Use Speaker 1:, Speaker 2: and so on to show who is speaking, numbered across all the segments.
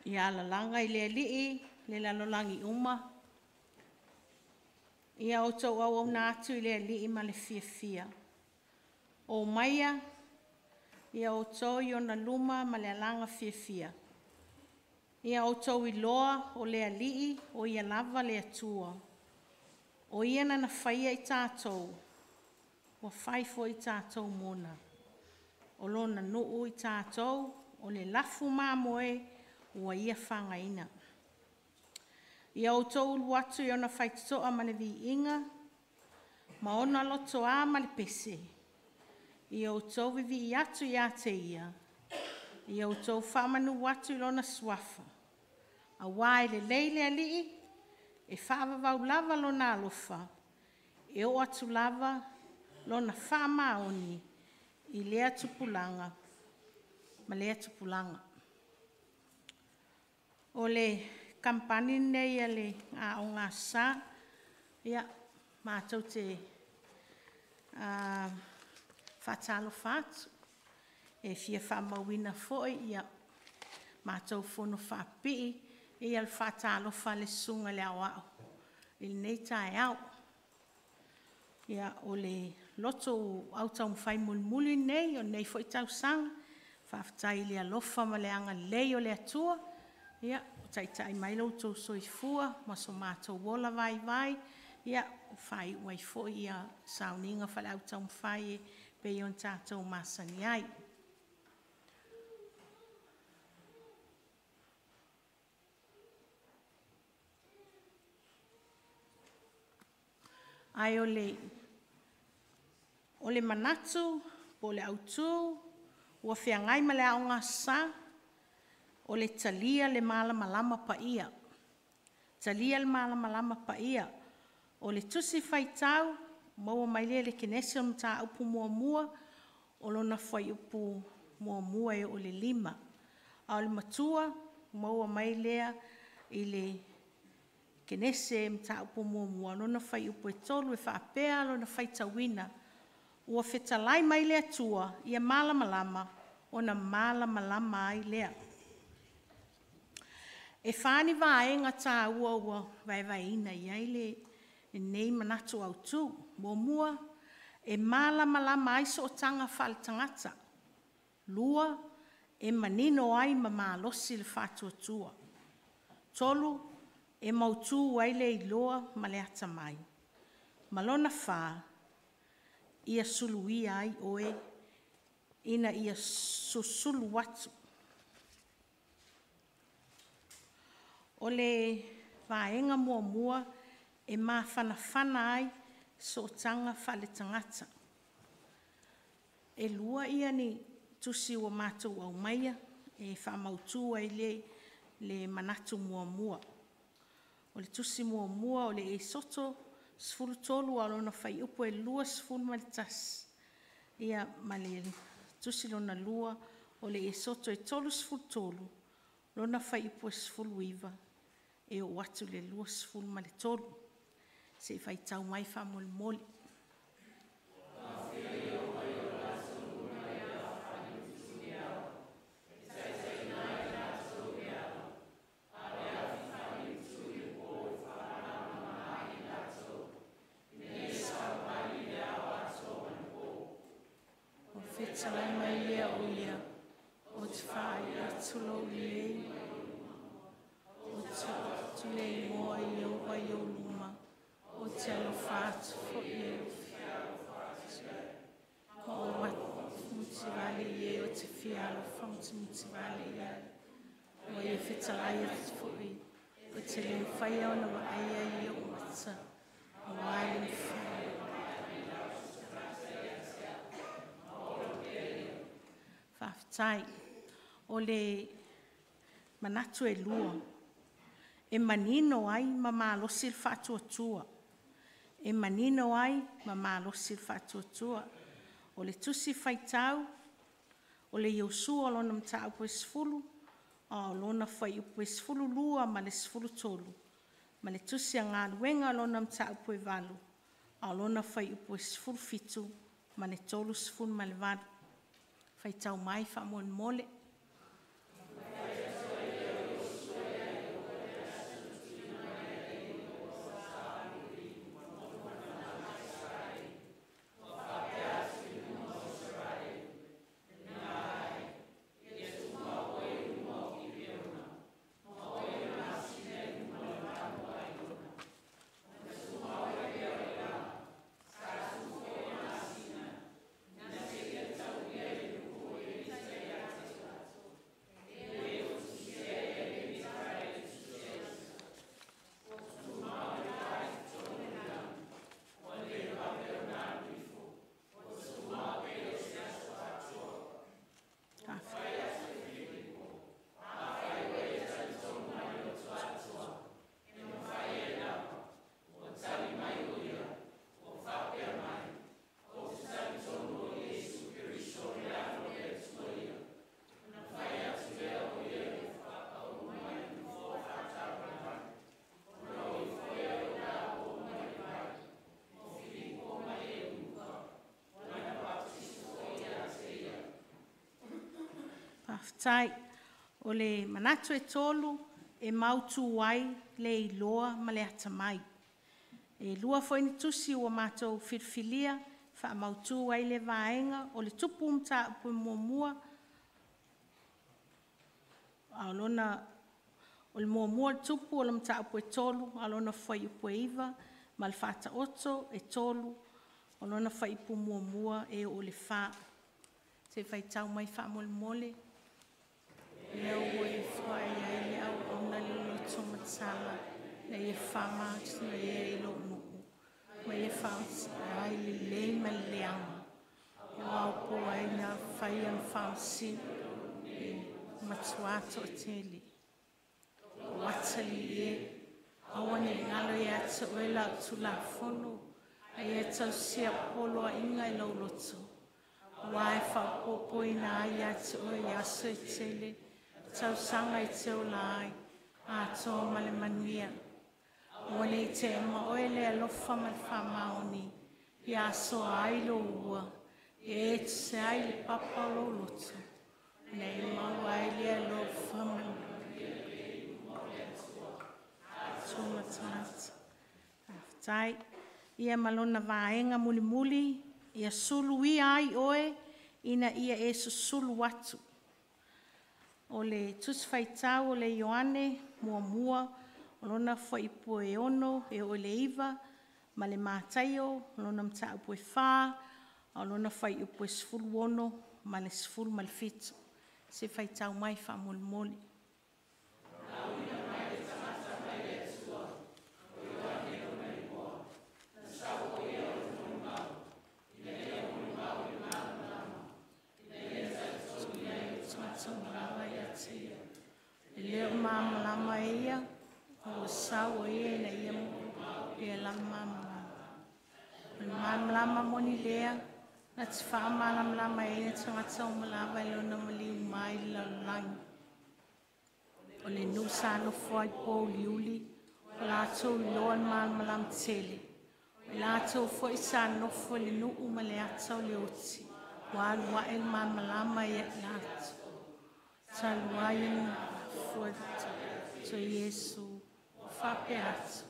Speaker 1: Ia alalaga i le Alii le lalolagi uma, ia outou auauna atu i le Alii ma le fiafia. O maia ia outou i ona luma ma le alaga fiafia. Ia outou iloa o le Alii o ia lava le Atua. O ia na na faia i tatou, ua fai foi i tatou mona. O lona nuu i tatou, o le lafu mamoe ua ia fagaina. Ia outou ulu atu i ona faitotoa ma le viiga, ma ona lotoa ma le pese, ia outou vivii atu ia te ia, ia outou faamanu atu i lona suafa, aua e lelei le Alii, e faavavau lava lona alofa, e oo atu lava lona faamaoni i lea tupulaga ma lea tupulaga. O le kamupani lenei a le Aoga Aso Sa, ia, matou te faatalofa atu. E fia faamauina foi matou fonofaapipii le faatalofa a le Susuga i le Aoao i lenei taeao. Ia, o le loto autaumafai mulimuli lenei o lenei foi tausaga. Faafetai i le alofa ma le agalelei o le Atua ua taitai mai lo outou soifua ma so matou ola vaivai, ua faaiu ai foi sauniga faale-au taumafai e pei ona tatou masani ai. Ae o le manatu po o le autu ua feagai ma le Aoga Aso Sa, o le talia le malamalama paia. Talia le malamalama paia. O le tusi faitau maua mai lea i le Kenese o le mataupu 1, o lona fuaiupu 1 e oo i le 5. A o le matua maua mai lea i le Kenese mataupu 1, lona fuaiupu e 3 e faapea lona faitauina. Ua fetalai mai le Atua ia malamalama ona malamalama ai lea. E 4 ni vaega taua ua vaevaeina i ai lenei manatu autu. Muamua, e malamalama ai sootaga faaletagata. Lua, e manino ai ma malosi le faatuatua. Tolu, e mautu ai le iloa ma le atamai. Ma lona fa, ia suluia ai oe ina ia susulu atu. O le vaega muamua e mafanafana ai sootaga faaletagata. E 2 ni tusi ua matou aumaia e faamautu ai le manatu muamua. O le tusi muamua o le Esoto 13 a o lona fuaiupu e 21, ia ma le tusi lona lua o le Esoto e 33, lona fuaiupu e 19 e oo atu i le 23. Se i faitau mai faamolemole. Ona fetalai mai lea o ia, ou te faai atu lou lelei, ou te tuu atu le igoa o Ieova i ou luma, ou te alofa atu foi i e ou te fia alofa atu ai, ma ou musumusutivale i e ou te fia alofa musumusutivale i ai. Ua ia fetalai atu foi, ou te le mafaia ona vaaia i ou mata, aua e le mafai. Faafetai. O le manatu e 2, e manino ai ma malosi le faatuatua. E manino ai ma malosi le faatuatua. O le tusi faitau, o le Iosua o lona mataupu e 10, a o lona fuaiupu e 12 ma le 13, ma le tusi a Galuega lona mataupu e 8, a o lona fuaiupu e 17 ma le 38. Faitau mai faamolemole. Faafetai. O le manatu e 3 e mautu ai le iloa ma le atamai. E 2 foi ni tusi ua matou filifilia faamautu ai le vaega o le Tupu Mataupu 1, o le muamua o le Tupu o le mataupu e 3 a o lona fuaiupu e 9 ma le Faataoto e 3 o lona fuaiupu 1 e oo i le 4. Se i faitau mai faamolemole. Lea ua e foai ai le auauna i le loto matala, na ia faamagalo i lou nuu, ma ia faamasino ai le lelei ma le leaga, ua opoa ai na faia ma faamasino e matua toatele. O atalii e, aua ne i galo ia te oe lau Tulafono, a ia tausia poloaiga i lou loto, aua e faaopoopoina ai ia te oe i aso e tele, tausaga e te ola ai, atoa ma le manuia. Ua le tea ma oe le alofa ma le faamaoni, ia soa ai lou ua, e tusa ai le papa o lou loto, na e maua ai le alofa ma le tagata. Faafetai. Ia ma lona vaega mulimuli, ia suluia ai oe ina ia e susulu atu. O le Tusi Faitau o le Ioane 1, o lona fuaiupu e 6 e oo i le 9, ma le Mataio lona mataupu e 4, a o lona fuaiupu e 16 ma le 17. Se i faitau mai faamolemole. E le o malamalama ia, ua sau o ia ina ia ia lava malamalama. O le malamalama moni lea, na te faamalamalama ai tagata uma lava i lona maliu mai le lalolagi. O le nuu sa nofo ai pouliuli, ua latou iloa le malamalama tele. O latou foi sa nofo i le nuu ma le ata o le oti, ua alu ae le malamalama ia i latou. Talu ai ona toe Iesu ua faapea atu,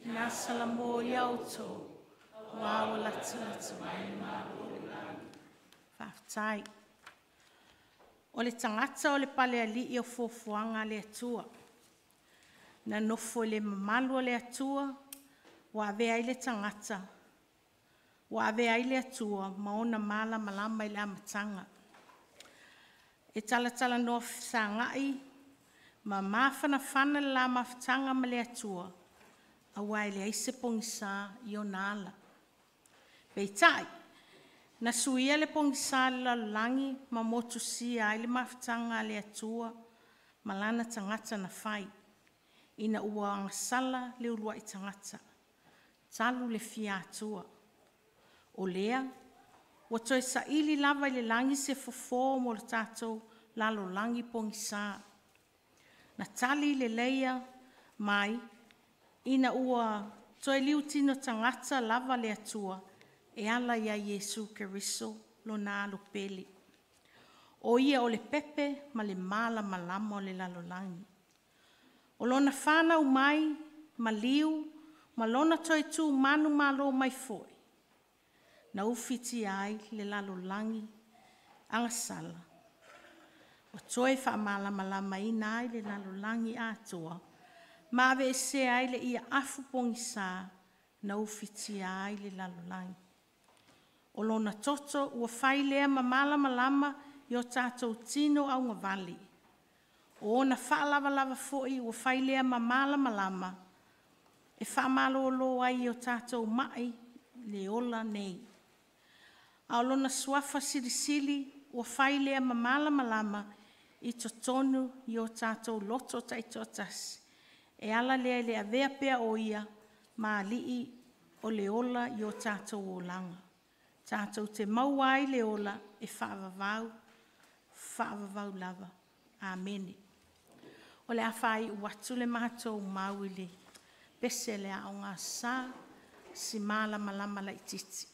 Speaker 1: ina salamo ia outou, aua ua latalata mai le Malo o le lagi. Faafetai. O le tagata o le palealii o fuafuaga a le Atua. Na nofo i le mamalu o le Atua, ua avea ai le tagata, ua avea ai le Atua ma ona malamalama i le amataga. E talatalanoa fesagai ma mafanafana le la mafutaga ma le Atua, aua e leai se pogisa i ona ala. Peitai, na suia le pogisa o le lalolagi ma motusia ai le mafutaga a le Atua ma lana tagata na fai, ina ua agasala le uluai tagata, talu le fia Atua. O lea ua toe saili lava i le lagi se fofo mo le tatou lalolagi pogisa. Na tali leleia mai ina ua toe liutino tagata lava le Atua e ala ia Iesu Keriso lona alo pele. O ia o le pepe ma le malamalama o le lalolagi. O lona fanau mai, maliu ma lona toe tu manumalo mai foi, na ufitia ai le lalolagi agasala, ua toe faamalamalamaina ai le lalolagi atoa ma aveesea ai le iaafu pogisa na ufitia ai le lalolagi. O lona toto ua fai lea ma malamalama i o tatou tino augavale. O ona faalavalava foi ua fai lea ma malamalama e faamalolo ai i o tatou mai le ola nei. A o lona suafa silisili ua fai lea ma malamalama i totonu i o tatou loto taitoatasi, e ala lea i le avea pea o ia ma alii o le ola i o tatou olaga. Tatou te maua ai le ola e faavavau, faavavau lava. Amene. O le a faaiu atu le matou mau i le pese a le Aoga Sa, si malamalama laitiiti.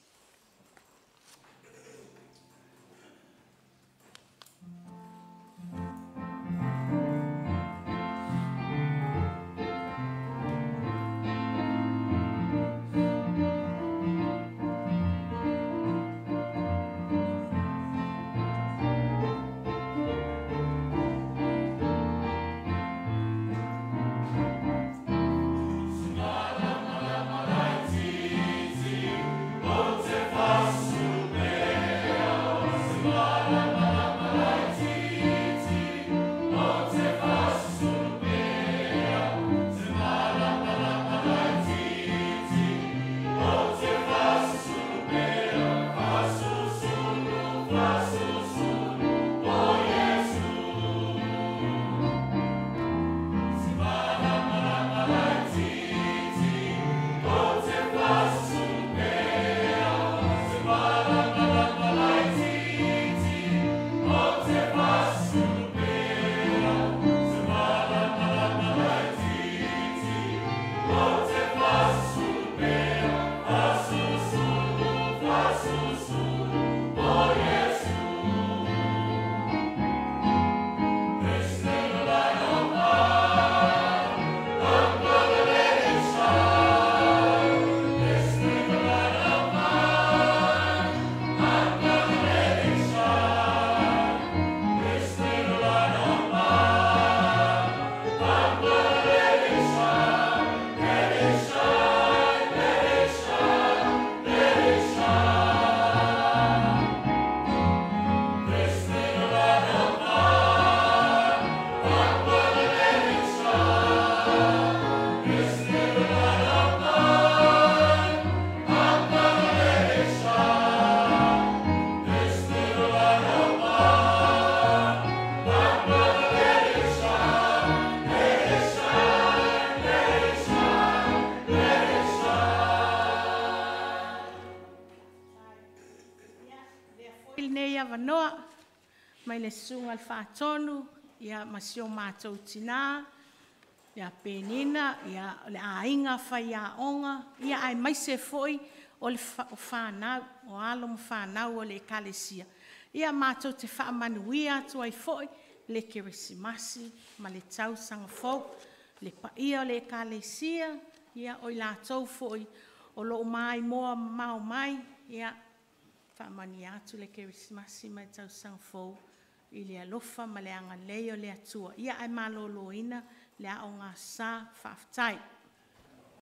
Speaker 1: avanoa mai le susuga i le Faatonu, ia ma si o matou tina ia Penina, ia o le aiga faiaoga, ia aemaise foi o le fanau, o alo ma fanau o le ekalesia. Ia matou te faamanuia atu ai foi le Kerisimasi ma le tausaga fou. Le paia o le ekalesia, ia o i latou foi o lo o maimoa mamao mai, ia faamanuia atu le Kerisimasi ma le tausaga fou i le alofa ma le agalelei o le Atua. Ia ae maloloina le Aoga Sa. Faafetai.